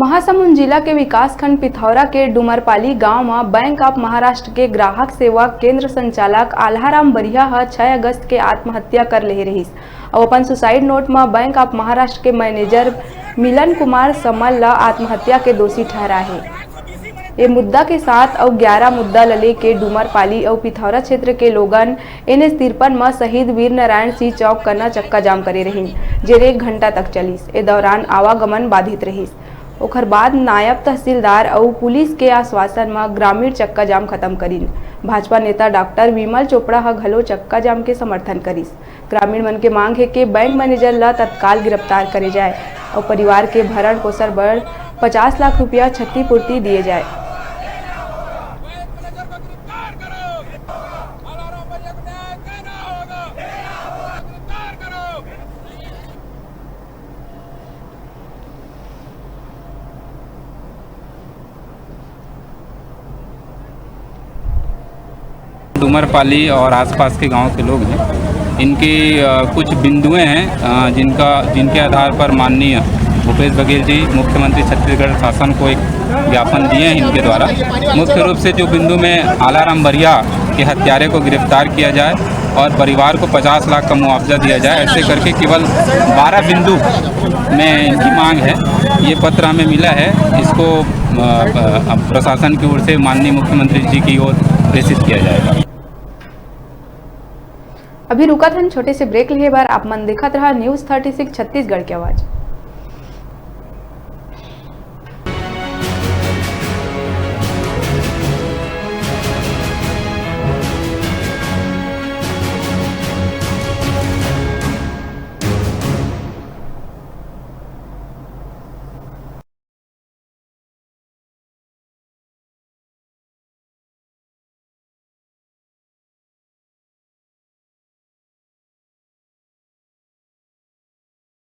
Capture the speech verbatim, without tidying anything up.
महासमुंद जिला के विकासखंड पिथौरा के डुमरपाली गांव म बैंक ऑफ महाराष्ट्र के ग्राहक सेवा केंद्र संचालक आल्हाराम बरिया ह छह अगस्त के आत्महत्या कर लेहे रहिस। अउ अपन सुसाइड नोट म बैंक ऑफ महाराष्ट्र के मैनेजर मिलन कुमार समल ल आत्महत्या के दोषी ठहराए हे। ए मुद्दा के साथ अउ ग्यारह मुद्दा ल लेके डुमरपाली अउ पिथौरा क्षेत्र के लोगन एनएच तिरपन म शहीद वीर नारायण सिंह चौक कना चक्का जाम करे रहिन, जेन एक घंटा तक चलिस। ए दौरान आवागमन बाधित रहिस। ओखर बाद नायब तहसीलदार अउ पुलिस के आश्वासन म ग्रामीण चक्का जाम खत्म करिन। भाजपा नेता डॉक्टर विमल चोपड़ा ह घलो चक्का जाम के समर्थन करिस। ग्रामीण मन के मांग हे कि बैंक मैनेजर ल तत्काल गिरफ्तार करे जाए अउ परिवार के भरण पोषण बर पचास लाख रुपया क्षतिपूर्ति दिए जाए। डूमरपाली और आसपास के गांव के लोग हैं। इनकी, अ, कुछ बिंदुएं हैं, अ, जिनका, जिनके आधार पर माननीय भूपेश बघेल जी मुख्यमंत्री छत्तीसगढ़ शासन को एक ज्ञापन दिए हैं इनके द्वारा। मुख्य रूप से जो बिंदु में आलाराम बरिया के हत्यारे को गिरफ्तार किया जाए और परिवार को पचास लाख का मुआवजा दिया जाए, ऐसे करके केवल बारह बिंदु में इनकी मांग है। ये पत्र हमें मिला है, इसको, अ, अ, प्रशासन की ओर से माननीय मुख्यमंत्री जी की ओर प्रेषित किया जाएगा। अभी रुकत हन छोटे से ब्रेक लेहे बर। आप मन देखत रहा न्यूज़ थर्टी सिक्स छत्तीसगढ़ के आवाज़।